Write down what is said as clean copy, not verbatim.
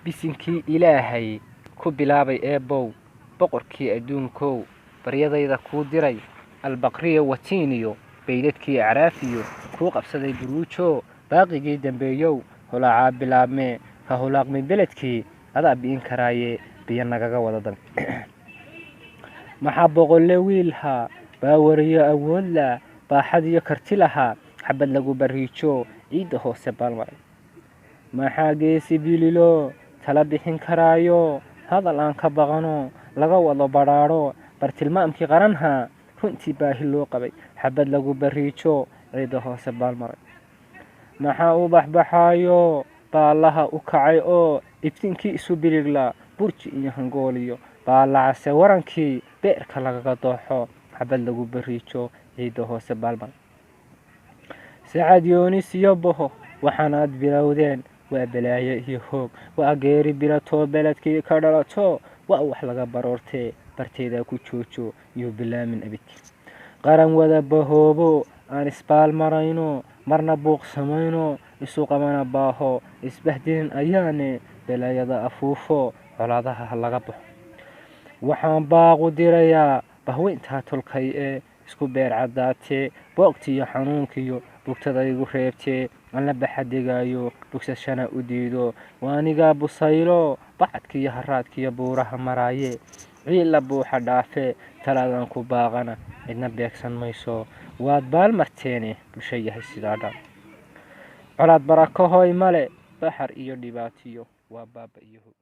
Bisinkii Ilaahay ku bilaabay Eebbow, boqorkii adduunkow, baryadayda kuu diray, Albaqriyo Watiiniyo, beydadkii Acraafiyo, kuu qabsaday buruujo, baaqigii dambeeyow, holaacaa bilaabmee, ha hulaaqmin beledkii, adaa bi'in karaaye, biyo nagaga wada dami. Maxaa boqolle wiilhaa, baawariyo awoodla, baaxad iyo karti lahaa, xabad lagu bariijo, ciidda hoose baalmaray. Maxaa geesi bililo, tala bixin karaayo, hadal aan ka baqano, laga wado badhaadho, bartilmaamkii qaranhaa, runtii baahi loo qabay, xabad lagu bariijo, ciidda hoose baalmaray. Maxaa u baxbaxaayo, baallaha u kacay oo iftiinkii isu biliglaa, burji iyo hangooliyo, baallacase warankii, beerka lagaga dooxo, xabad lagu bariijo, ciidda hoose baalmaray. Sacad Yoonis iyo Boho, waxaanaad bilowdeen waa balaayo iyo hoog, waa geeri bilatoo beledkii ka dhalato, waa wax laga baroortee, barteedaa ku joojo iyo bilaamin abidki. Qaran wada bahoobo, aan isbaalmarayno, marna buuq samayno, isu qabana baaho, isbahdinin ayaane, balaayada afuufo, colaadaha ha laga baxo. Waxaan baaqu dirayaa bahweyntaa tolkay ee isku beer caddaatee, boogtiiyo xanuunkiyo bugtada igu reebtee, aan la baxadegaayo, bogsashana u diido, waanigaa busaylo, bacadkiiyo haraadkiyo buuraha maraaye, ciilla buuxa dhaafe, talaadaan ku baaqana, cidna beegsan mayso, waad baalmarteene, bulsho yahay sidaa dhan. Colaad barako hoy male, baxar iyo dhibaatiyo, waa baaba iyo hoog.